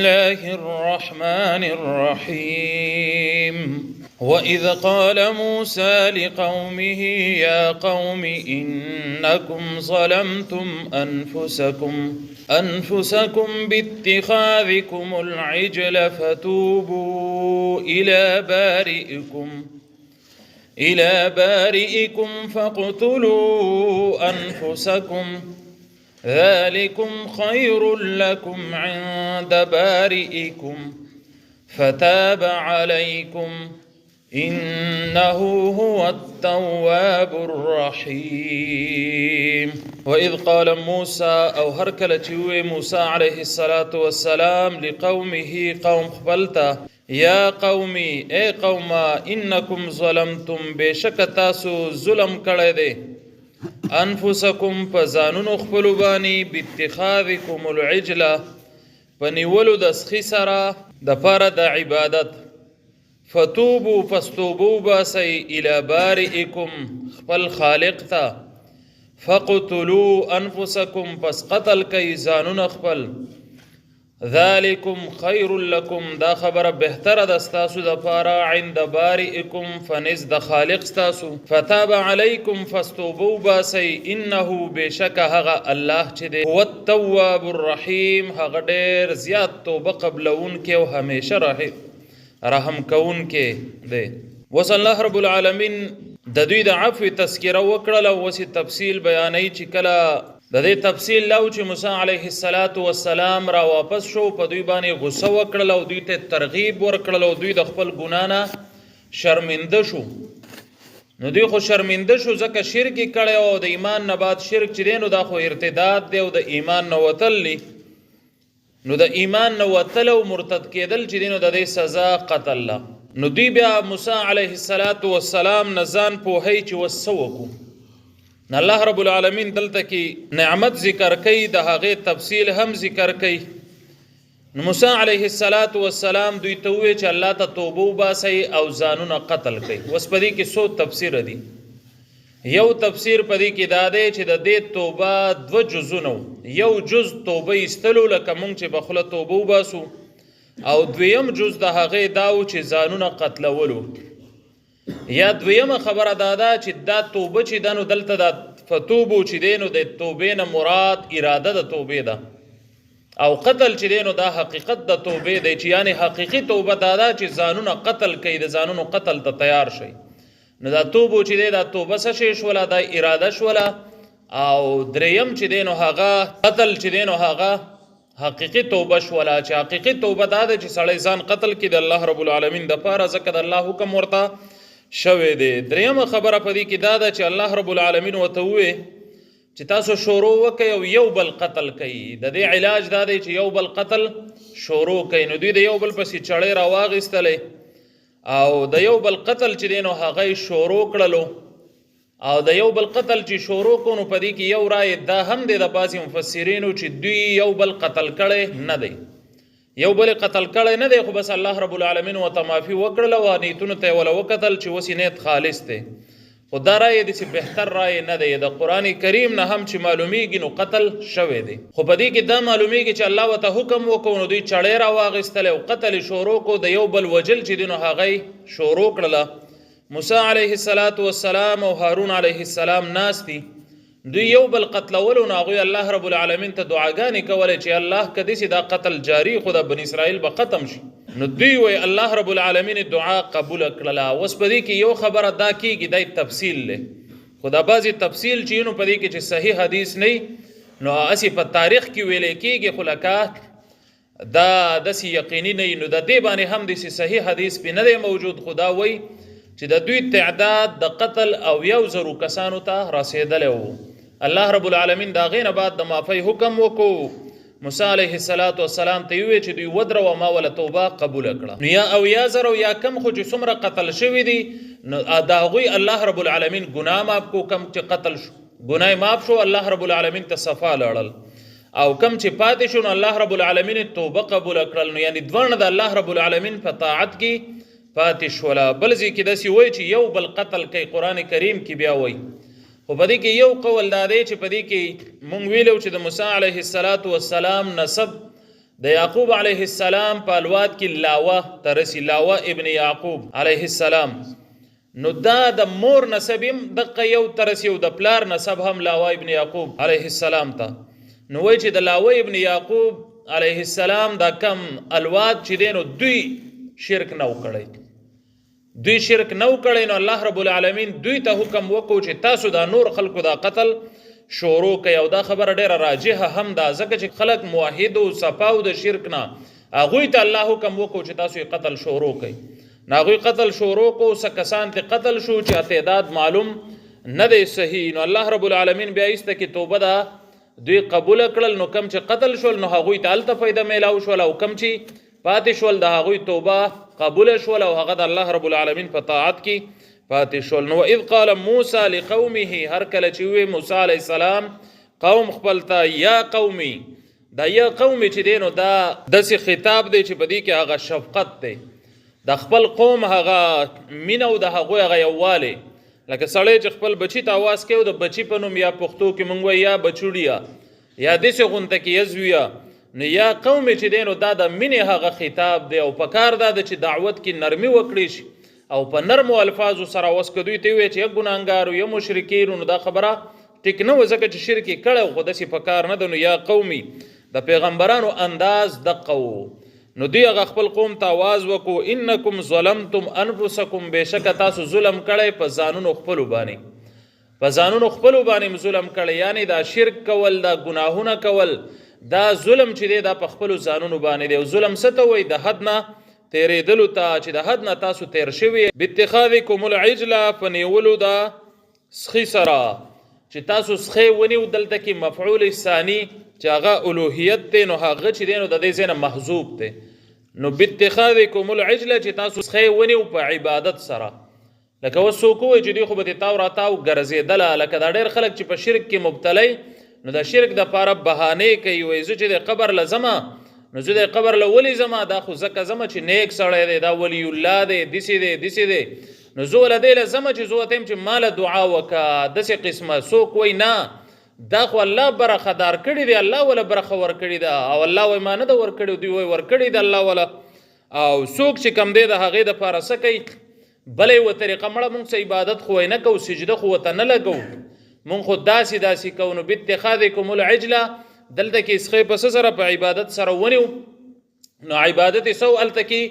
الله الرحمن الرحيم. وإذ قال موسى لقومه يا قوم إنكم ظلمتم أنفسكم باتخاذكم العجل فتوبوا إلى بارئكم فاقتلوا أنفسكم ذلكم خير لكم عند بارئكم فتاب عليكم إنه هو التواب الرحيم. وإذ قال موسى أو هرکله چې ووی موسی عليه الصلاة والسلام لقومه قوم خپلته یا قومي ای قومه انکم ظلمتم بېشکه تاسو ظلم کړی دی انفسکم په ځانونو خپلو باندې باتخاذکم العجله په نیولو د سخي سره دپاره د عبادت. فتوبو پس توبه وباسئ الی بارئکم خپل خالق ته. فقتلوا انفسکم پس قتل کئ ځانونه خپل. ذلکم خیر لکم دا خبره بهتره ده ستاسو دپاره عند بارئکم فنز د خالق ستاسو. فتاب علیکم پس توبه وباسئ انه بېشکه هغه الله چې دی هو التواب الرحیم هغه ډېر زیات توبه قبلوونکی او همیشه رحم کوونکی دی. اوس الله رب العالمین د دوی د عفوې تذکره وکړله او اوس یې تفصیل بیانوي چې کله د دې تفصیل لاو چې موسی علیه الصلاة والسلام را واپس شو په دوی باندې غصه وکړله او دوی ته ترغیب ورکړل او دوی د خپل ګناه نه شرمنده شو. نو دوی خو شرمنده شو ځکه شرک یې کړی او د ایمان نه بعد شرک چې دی نو دا خو ارتداد دی او د ایمان نه وتل دي. نو د ایمان نه وتل او مرتد کېدل چې دی نو د دې سزا قتل ده. نو دوی بیا موسی علیه الصلاة والسلام نه ځان پوهوي چې اوس څه وکړو. نو الله رب العالمین دلته کې نعمت ذکر کوي، د هغې تفصیل هم ذکر کوي. نو موسی علیه الصلاة والسلام دوی ته وویل چې الله ته توبه وباسئ او ځانونه قتل کړئ. اوس په دې کې څو تفسیر دي. یو تفسیر په دې کې دا دی چې د دې توبه دوه جزونه وو. یو جز توبه ایستلو لکه مونږ چې په خوله توبه وباسو، او دویم جز د هغې دا و چې ځانونه قتلولو. یا دویمه خبره دا ده چې دا توبه چې ده نو دلته دا فتوبو چې دی نو د توبې نه مراد اراده د توبې ده، او قتل چې دی نو دا حقیقت د توبې دی چې یعنی حقیقي توبه دا ده چې ځانونه قتل کوي، د ځانونو قتل ته تیار شي. نو دا توبو چې دی دا توبه څه شی شوله؟ دا اراده شوله. او دریم چې دی نو هغه قتل چې دی نو هغه حقیقي توبه شوله چې حقیقي توبه دا ده چې سړی ځان قتل کړي د الله رب العالمین دپاره، ځکه د الله حکم ورته شوی دی. دریمه خبره په دې کې دا ده چې الله رب العالمین ورته وویل چې تاسو شروع وکئ او یو بل قتل کئ. د دې علاج دا دی چې یو بل قتل شروع کئ. نو دوی د یو بل پسې چړې راواغېستلې او د یو بل قتل چې دی نو هغه یې شروع کړلو. او د یو بل قتل چې شروع کړو نو په دې کې یو رای دا هم دی د بعضې مفسرینو چې دوی یو بل قتل کړی نه دی، یو بل قتل کړی نه دی، خو بس الله رب العالمین ورته معافي وکړله او نیتونو ته یې وله وکتل چې اوس یې نیت خالص دی. خو دا رای داسې بهتر رای نه دی. د قرآن کریم نه هم چې معلومیږي نو قتل شوی دی. خو په دې کې دا معلومیږي چې الله ورته حکم وکړو نو دوی چړې راواغېستلې او قتل یې شروع کړو، د یو بل وژل چې دی نو هغه یې شروع کړله. موسی علیه الصلاة والسلام او هارون علیه السلام ناست دي، دوی یو بل قتلولو نو هغوی الله رب العالمین ته دعاګانې کولې چې الله که داسې دا قتل جاري خو د بني اسرائیل به ختم شي. نو دوی وایي الله رب العالمین دعا قبوله کړله. اوس په دې کې یو خبره دا کېږي، دا تفصیل دی، خو دا بعضې تفصیل چې نو په دې کې چې صحیح حدیث نه نو هسې په تاریخ کې ویلی کېږي، خو لکه دا داسې یقیني نه وي. نو د دې باندې هم داسې صحیح حدیث پې نه دی موجود، خو دا وایي چې د دوی تعداد د قتل او یو زرو کسانو ته رسېدلی و. الله رب العالمین د هغې نه بعد د معافۍ حکم وکړو. موسی علیه الصلاة والسلام ته یې وویل چې دوی ودروه، ما وله توبه قبوله کړه. نو یا او یا زر او یا کم خو چې څومره قتل شوي دي نو د هغوی الله رب العالمین ګناه معاف کړو، کم چې قتل شو ګناه یې معاف شو، الله رب العالمین ته صفا لاړل، او کم چې پاتې شو نو الله رب العالمین توبه قبوله کړل. نو یعنی دواړه د الله رب العالمین په طاعت کې پاتې شوله. بل ځای کې داسې وایي چې یو بل قتل کوي، قرآن کریم کې بیا وایي. خو په دې کې یو قول دا دی چې په دې کې مونږ ویلو چې د موسی علیه الصلاة والسلام نسب د یعقوب علیه السلام په الواد کې لاوه ترسي، لاوه ابن یعقوب علیه السلام. نو دا د مور نسب هم دقه یو ترسي او د پلار نسب هم لاوه ابن یعقوب علیه السلام ته. نو وایي چې د لاوه ابن یعقوب علیه السلام دا کم الواد چې دی نو دوی شرک نه وکړی، دوی شرک نه وکړی. نو الله رب العالمین دوی ته حکم وکړو چې تاسو دا نور خلکو دا قتل شروع کوي. او دا خبره ډیره راجحه هم ده، ځکه چې خلک موحد او صفاو د شرک نه، هغوی ته الله حکم وکړو چې تاسو یې قتل شروع کړئ. نو هغوی قتل شروع کو، څه کسان ته قتل شو چې تعداد معلوم نه دی صحیح. نو الله رب العالمین بیا ایسته کې توبه ده دوی قبول کړل. نو کم چې قتل شول نو هغوی ته هلته فایده میلاو شول، او کم چې پاتې شول د هغوی توبه قبول شول او هغه د الله رب العالمین په طاعت کې پاتې شول. نو اذ قال موسی لقومه، هر کله چې وی موسی علیه السلام قوم خپل ته یا قومي، دا یا قومي چې دی نو دا داسې خطاب دی چې په دې کې هغه شفقت دی، د خپل قوم هغه مینه او د هغوی هغه یووالی. لکه سړی چې خپل بچي ته اواز کوي د بچي په نوم، یا پښتو کې مونږ وایو یا بچوړیا یا داسې غونته کې یزویا، نو یا قوم چې دی نو دا د مینې هغه خطاب دی. او پکار دا ده چې دعوت کې نرمي وکړي شي او په نرمو الفاظو سره. اوس که دوی ته ووایي چې یا ګناهګارو یا مشرکینو، نو دا خبره ټیک نه وه، ځکه چې شرک یې کړی خو داسې پکار نه ده. نو یا قومي د پیغمبرانو انداز دقه وو. نو دوی هغه خپل قوم ته اواز وکړو انکم ظلمتم انفسکم، بېشکه تاسو ظلم کړی په ځانونو خپلو باندې، په ځانونو خپلو باندې ظلم کړی، یعنی دا شرک کول، دا ګناهونه کول، دا ظلم چې دی دا په خپلو ځانونو باندې دی. او ظلم څه ته وایي؟ د حد نه تېرېدلو ته، چې د حد نه تاسو تېر شوي. باتخاذکم العجله، په نیولو د سخي سره، چې تاسو سخی ونیو. دلته کې مفعول ثاني چې هغه الوهیت دی، نو هغه چې دی نو د دې ځای نه محذوب دی. نو باتخاذکم العجله، چې تاسو سخی ونیو په عبادت سره. لکه اوس څوک ووایي چې دوی خو به دې تاو راتاو ګرځېدله، لکه دا ډېر خلک چې په شرک کې مبتلی، نو د شرک دپاره بهانې کوي، وایي زه چې د قبر له ځمه، نو زه د قبر له ولې ځمه؟ دا خو ځکه ځمه چې نیک سړی دی، دا ولی الله دی، داسې دی داسې دی، نو زه له دې له ځمه چې زه ورته وایم چې ما له دعا وکړه، داسې قسمه. څوک وایي نه دا خو الله برخه دار کړي دی، الله وله برخه ورکړې ده، او الله وایي ما نه ده ورکړې، دوی وایي ورکړې ده الله وله. او څوک چې کم دی د هغې دپاره څه کوي؟ بله یوه طریقه، مړه مونږ څه عبادت خو یې نه کوو، سجده خو ورته نه لګوو، مونږ خو داسې داسې کوو. نو باتخاذکم العجله، دلته کې سخی په څه سره؟ په عبادت سره ونیو. نو عبادت یې څه و؟ هلته کې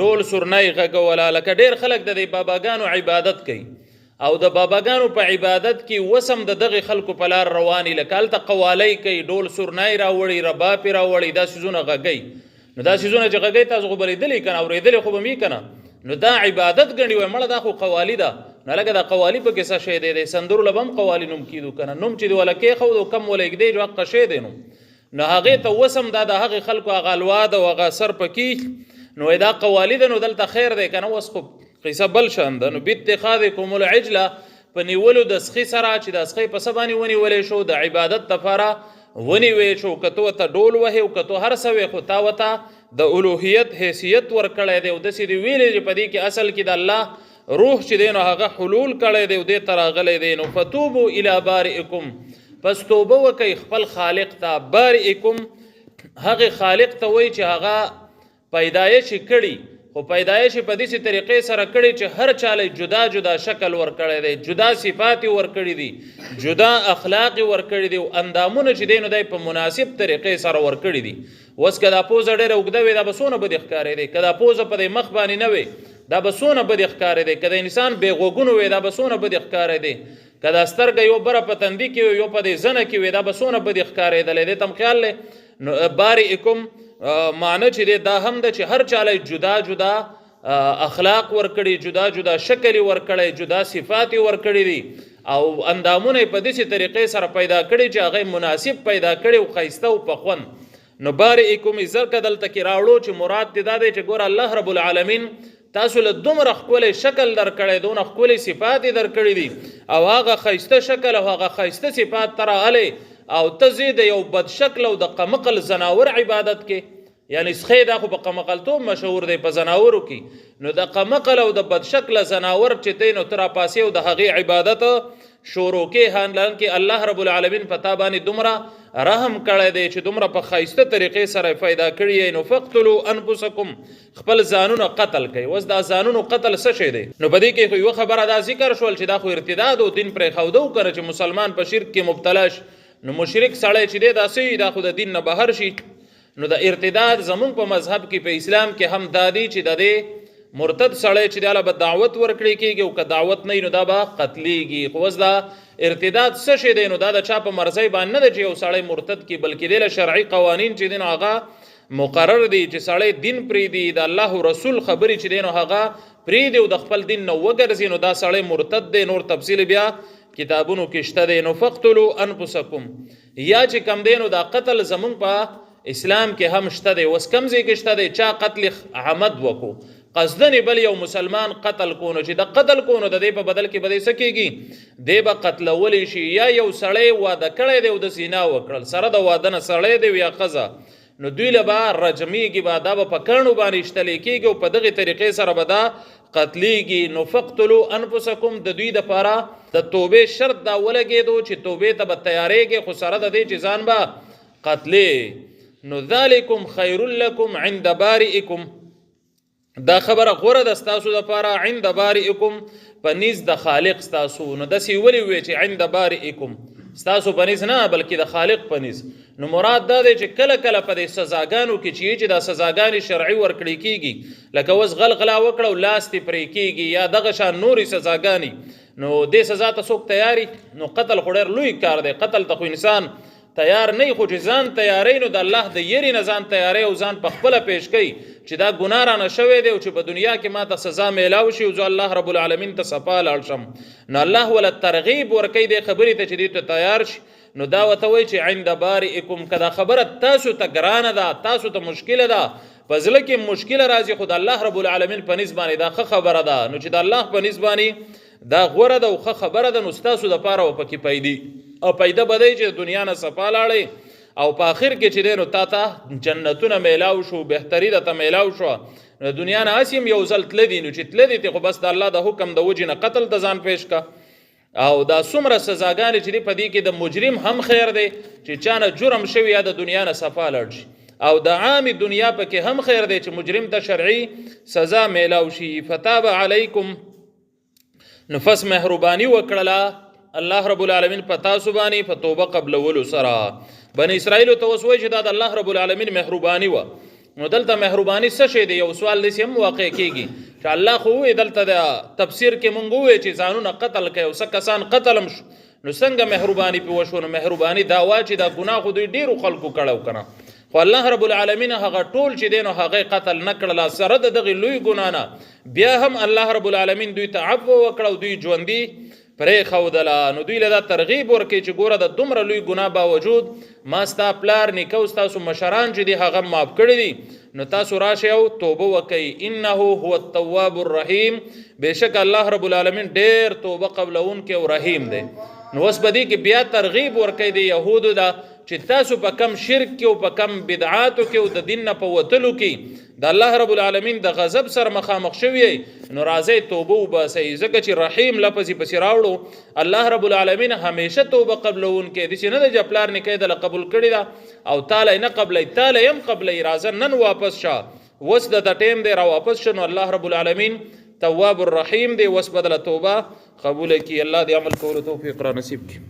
ډول سرنی غږوله. لکه ډېر خلک د دې باباګانو عبادت کوي، او د باباګانو په عبادت کې وسم د دغې خلکو په لار رواني، لکه هلته قوالۍ کوي، ډول سرنی راوړي، رباب یې راوړي، دا څیزونه غږوي. نو دا څیزونه چې غږوي تاسو خو به لیدلي که نه، اورېدلي خو به مې که نه، نو دا عبادت ګڼي، وایي مړه دا خو قوالي ده. نو لکه دا قوالي پکې څه شی دی؟ د سندرو له به هم قوالي نوم کېدو که نه، نوم چې دې وله کېښودو کم وله ږدې چې حقه شی دی. نو هغې ته وسم دا د هغې خلکو هغه الواد او هغه اثر پکې، نو دا قوالي ده، نو دلته خیر دی که نه. اوس خو قصه بل شان ده. نو باتخاذکم العجله، په نیولو د سخي سره، چې د سخي په څه باندې ونیولی شو؟ د عبادت دپاره ونیوی شو. که ته ورته ډول وهې او که ته هر څه وې، خو تا ورته د الوهیت حیثیت ورکړی دی، او داسې دې ویلې چې په دې کې اصل کې د الله روح چې دی نو هغه حلول کړی دی او دې ته راغلی دی. نو فتوبو الی بارئکم، پس توبه وکئ خپل خالق ته. بارئکم هغې خالق ته وایي چې هغه پیدایش یې کړي، خو پیدایش یې په داسې طریقې سره کړي چې هر چا له جدا جدا شکل ورکړی دی، جدا صفات یې ورکړي دي، جدا اخلاق یې ورکړي دي، او اندامونه چې دی نو دی په مناسب طریقې سره ورکړي دي. اوس که دا پوزه ډېره اوږده وي دا به څونه بدې ښکارېدی، که دا پوزه په دې مخ باندې نه وي دا به څونه بدې ښکارېدی، که د انسان بې غوږونو وي دا به څونه بدې ښکارېدی، که دا سترګه یو بره په تندي کې وي یو په دې زنه کې وي دا به څونه بدې ښکارېدلی دی. ته هم خیال دی. نو بارئکم معنی چې دی دا هم ده چې هر چا له جدا جدا اخلاق ورکړي، جدا جدا شکل یې ورکړی، جدا صفات یې ورکړي دي، او اندامونه یې په داسې طریقې سره پیدا کړي چې هغه یې مناسب پیدا کړي او ښایسته او په خوند. نو بارئکم یې ځکه دلته کې راوړو چې مراد دې دا دی چې ګوره الله رب العالمین تاسو له دومره ښکلی شکل درکړی، دونه ښکلي صفات یې درکړي دي، او هغه ښایسته شکل او هغه ښایسته صفات ته راغلی، او ته ځې د یو بد شکل او د قمقل ځناور عبادت کې. یعنی سخی دا خو په قمقلتوب مشهور دی په ځناورو کې، نو د قمقل او د بدشکله ځناور چې دی نو ته راپاسې او د هغې عبادت شروع کې، حالانکه الله رب العالمین په تا باندې دومره رحم کړی دی چې دومره په ښایسته طریقې سره پیدا کړي، نو فقتلوا انفسکم، خپل ځانونه قتل کوي. اوس دا ځانونو قتل څه شی دی؟ نو په دې کې خو یوه خبره دا ذکر شول چې دا خو ارتداد او دین پرېښودو کنه، چې مسلمان په شرک کې مبتلا شي نو مشرک سړی چې دی دا څه دا خو د دین نه بهر شي. نو د ارتداد زمونږ په مذهب کې په اسلام کې هم دا دی چې د دې مرتد سړی چې دی به دعوت ورکړی کېږي او که دعوت نه نو دا به قتلیږي. خو اوس دا ارتداد څه شی دی؟ نو دا د چا په مرضی باندې نه دی چې یو سړی مرتد کړي، بلکې دی له شرعي قوانین چې دی نو هغه مقرر دی چې سړی دین پرېږدي، د الله رسول خبرې چې دی نو هغه پرېږدي او د خپل دین نه وګرځي، نو دا سړی مرتد دی. نور تفصیل بیا کتابونو کې شته دی. نو فقتلوا انفسکم یا چې کم دی نو دا قتل زمونږ په اسلام کې هم شته دی. اوس کم ځای کې شته دی؟ چا قتل عمد وکړو، قصدن بل یو مسلمان قتل کو، نو چې د قتل کو نو د دې په بدل کې به څه کېږي؟ دی به قتلولی شي. یا یو سړی واده کړی دی او د زنا وکړل، سره د واده نه سړی دی یا ښځه، نو دوی له به رجمیږي به، دا به په کاڼو باندې ایشتلی کېږي او په دغې طریقې سره به دا قتلیږي. نو فقتلوا انفسکم د دوی دپاره د توبې شرط دا ولګېدو چې توبې ته به تیارېږي، خو سره د دې چې ځان به قتلې. نو ذلکم خیر لکم عند بارئکم، دا خبره غوره ده ستاسو دپاره عند بارئکم، په نیز د خالق ستاسو. نو داسې ولې ووایي چې عند بارئکم، ستاسو په نیز نه بلکې د خالق په نیز. نو مراد دا دی چې کله کله په دې سزاګانو کې چې دا سزاګانې شرعي ورکړې کېږي، لکه اوس غل غلا وکړه او لاس دې پرې کېږي یا دغه شان نورې سزاګانې، نو دې سزا ته څوک تیاري؟ نو قتل خو ډېر لوی کار دی، قتل ته خو انسان تیار نه، خو چې ځان تیاری نو د الله د یری نه ځان تیاری او ځان په خپله پیش کوي چې دا ګناه رانه شوی دی او چې په دنیا کې ما ته سزا میلاو شي او زه الله رب العالمین ته صفا لاړ شم. نو الله وله ترغیب ورکوي دې خبرې ته چې دې ته تیار شي. نو دا ورته وایي چې عند بارئکم، که دا خبره تاسو ته ګرانه ده، تاسو ته مشکله ده، په زړه کې مشکله راځي، خو د الله رب العالمین په نزد باندې دا ښه خبره ده. نو چې د الله په نزد باندې دا غوره ده او ښه خبره ده، نو ستاسو دپاره به پکې پیدي او پیدا به دی چې د دنیا نه صفا لاړې او په آخر کې چې دی نو تا ته جنتونه میلاو شو، بهتري درته میلاو شوه. نو د دنیا نه هسې هم یو ځل تله دي، نو چې تله دي ته خو بس د الله د حکم د وجې نه قتل ته ځان پیش که. او دا څومره سزاګانې چې دی په دې کې د مجرم هم خیر دی چې چا نه جرم شوی یا د دنیا نه صفا لاړ شي، او د عامې دنیا پکې هم خیر دی چې مجرم ته شرعي سزا میلاو شي. فتاب علیکم، نو فس مهرباني وکړله الله رب العالمین په تاسو باندې په توبه قبلولو سره. بني اسرائیلو ته اوس وایي چې دا د الله رب العالمین مهرباني وه. نو دلته مهرباني څه شی دی؟ یو سوال داسې هم واقع کېږي چې الله خو ووایي، دلته د تفسیر کې مونږ ووایي چې ځانونه قتل کوي او څه کسان قتل هم شو، نو څنګه مهرباني پې وشو؟ نو مهرباني دا وه چې دا ګناه خو دوی ډېرو خلکو کړی که نه، خو الله رب العالمین هغه ټول چې دی نو هغه قتل نه کړله، سره د دغې لوی ګناه نه بیا هم الله رب العالمین دوی ته عفو وکړه او دوی ژوندي پرېښودله. نو دوی له دا ترغیب ورکوي چې ګوره د دومره لوی ګناه باوجود ما ستا پلار نیکه او ستاسو مشران چې دي هغه معاف کړي دي، نو تاسو راشئ او توبه وکئ. انه هو التواب الرحیم، بېشکه الله رب العالمین ډېر توبه قبلوونکی او رحیم دی. نو اوس په دې کې بیا ترغیب ورکوي د یهودو دا چې تاسو په کم شرک کې او په کم بدعاتو کې او د دین نه په وتلو کې د الله رب العالمین د غضب سره مخامخ شوی، نو راځئ توبه وباسئ. ځکه چې رحیم لفظ یې پسې راوړو، الله رب العالمین همیشه توبه قبلوونکی دی، چې نه ده چې پلار نیکه یې دله قبول کړې ده او تاله یې نه قبلوي، تاله یې هم قبلوي، راځه نن واپس شه، اوس د ټایم دی، را واپس شه. نو الله رب العالمین تواب الرحیم دی، اوس به دله توبه قبوله کړي. الله دې عمل کولو توفیق را نصیب کړي.